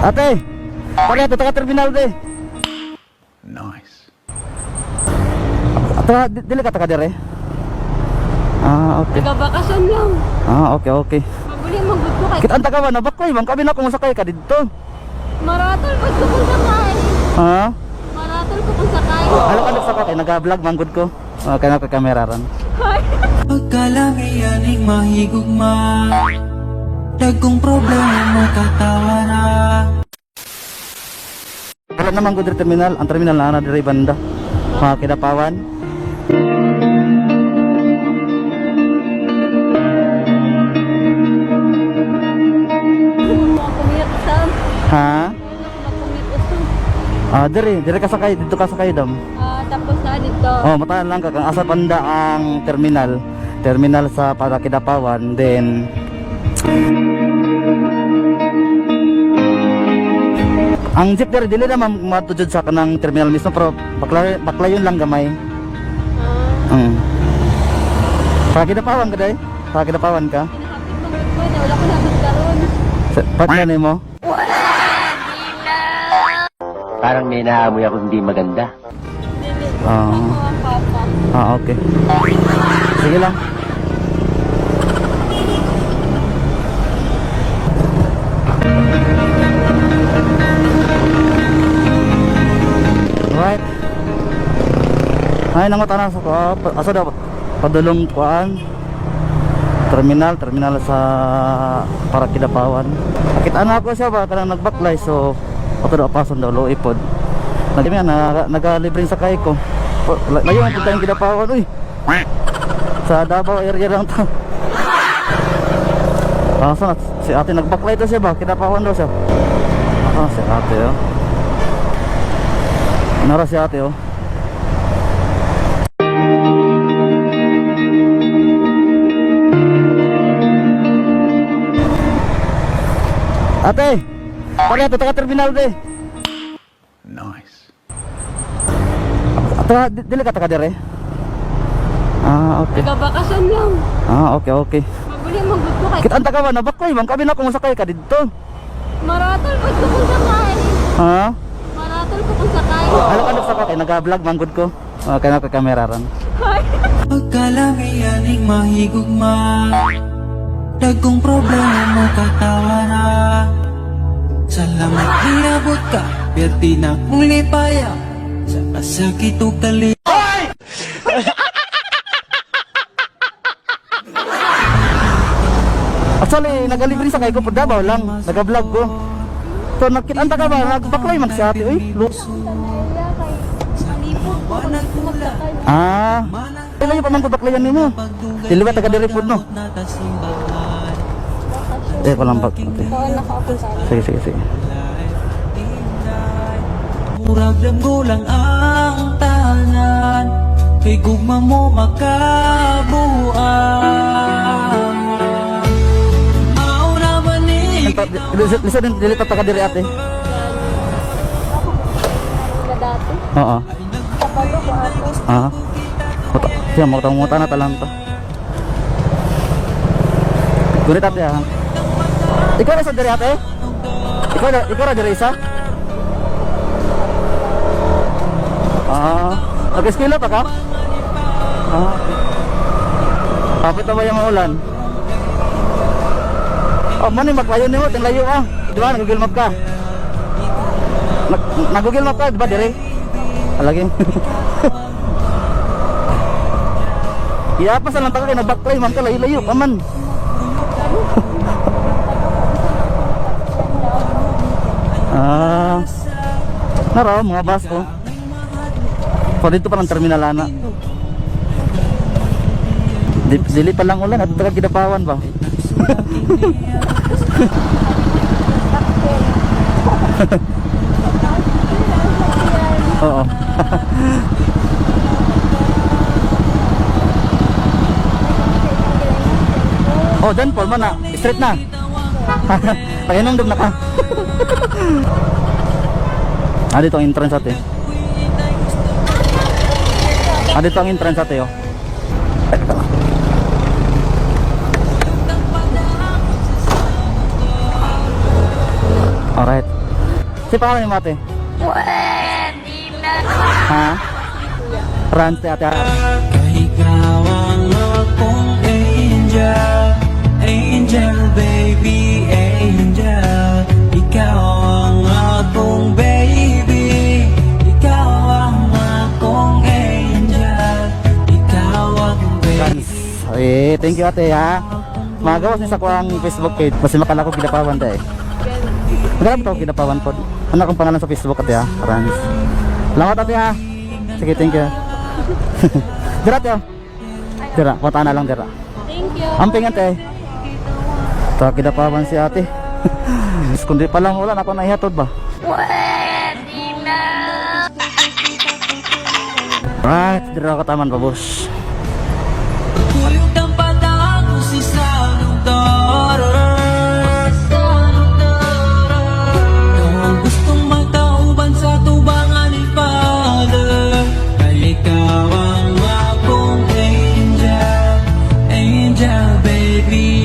Ate! Pare, ito ka terminal de. Nice. Ata, dili ka taka dire. Ah, okay. Nagabakasyon lang. Ah, okay, okay. Mabuli magud ko kay Kita ang taga ba nabakoy, bang kami na kung sakay ka didto. Maratol pag ko kung sakay. Ha? Maratol ko kung sakay. Alam ka nagsaka kay naga-vlog manggod ko. Okay na ka kamera ran. Ay. Pagkalamian ing mahigugma, dagkong problema makatawa na. Wala naman gud diri terminal, ang terminal na ana diri banda. Mga Kidapawan. Mag-commute sa. Ha? Mag-commute usab. Ah, diri, diri ka sakay, dito ka sakay dam. Ah, tapos na dito. Oh, mataan lang ka kang asa banda ang terminal. Terminal sa para Kidapawan, then ang jeep diri dili na matujud sa kanang terminal mismo pero baklayon lang gamay. Ah, Para Kidapawan ka day? Para Kidapawan ka? kinahapit magud ko na wala ko nabot karon. Partner nimo? Parang may naamoy ako hindi maganda. Dili. Ah. Ako ang papa. Ah, okay. Sige lang. Right. Ay, nangutan na sa ko. Asa daw? Padulong kuan. Terminal, terminal sa para Kidapawan. Nakita na ako siya ba kanang nagbaklay, so ato daw pason daw loipod. Nagmi na nagalibreng sakay ko. Layo ang punta yung Kidapawan uy. Sa Davao area lang to. Asa na si ate, nagbaklay to siya ba? Kidapawan daw siya. Ah, si ate oh. Nara si ate oh. Ate! Pare, ito ka terminal de. Nice. Ata, dili ka taka dire. Ah, okay. Nagabakasyon lang. Ah, okay, okay. Mabuli magud ko kay Kita ang taga ba nabakoy, bang kami na kung sakay ka didto. Maratol pag ko kung sakay. Ha? Maratol ko kung sakay. Alam ka nagsaka kay naga-vlog manggod ko. Okay na ka kamera ran. Ay. Pagkalamian ing mahigugma, dagkong problema makatawa na. Salamat inabot ka, perti na kong lipaya sa kasakit o kali. Actually, nagalibre sa kay ko po Davao lang, naga-vlog ko. So nakita ang taga ba nagbaklay man si ate uy. Sanaya kay malipot ko kung dito magsakay. Ah. Layo pa man ko baklayan nimo. Dili ba taga dire pod no? Eh, walang bag. Okay. Oo, naka-open sa Sige, sige, sige. Murag damgo lang ang tanan, kay gugma mo makabuan. Mao na ba ni Lisa din dili ta taga dire ate. na dati. Oo. Kapalo ko ato. Ah. Muta, siya mo tang na talang to. Gulit ate ah. Ikaw ra sa dire ate? Ikaw ra dire isa? Ah, nag-eskwela pa ka? Ah. Okay. Kapit na ba yung ulan? Oh, man maglayo nimo, tinglayo ah. Di ba nag-Google Map ka? Nag-Google Map ka, di ba dire? Alagi. Iya pa sa lang taka kay nagbaklay man ka layo-layo pa man. Ah. Naro mga bus oh. Pa dito pa lang terminal ana. Dili pa lang ulan at taga Kidapawan ba. Oo. Oh, dan Paul man na. Straight na. Pakinom na ka. Ah, dito ang entrance ate. Ah, dito ang entrance ate, oh. Ay, teka lang. Alright. Si pangalan ni ate? Pwede na. Ha? Rans ate. Kay ikaw ang akong angel. Angel, baby, angel. Ikaw ang akong baby. Ikaw ang akong angel. Ikaw ang baby. Rans. Eh, thank you, ate, ha. Magawas ni sa kuang Facebook page. Basta makala ko Kidapawan ta eh. Magkala ba Kidapawan po? Ano akong pangalan sa Facebook, ate, ha? Rans. Salamat, ate, ha. Sige, thank you. Dira, ate, oh. Dira, kota na lang dira. Thank you. Amping, ate. Ta Kidapawan si ate. Kundi pa lang wala na ako naihatod ba? Pwede na. Right, dira ka taman pa, boss. Kuyog ang patako si Sanong Daughter. Ikaw ang gustong magkauban sa tubangan ni Father. Kay ikaw ang akong angel. Angel, baby.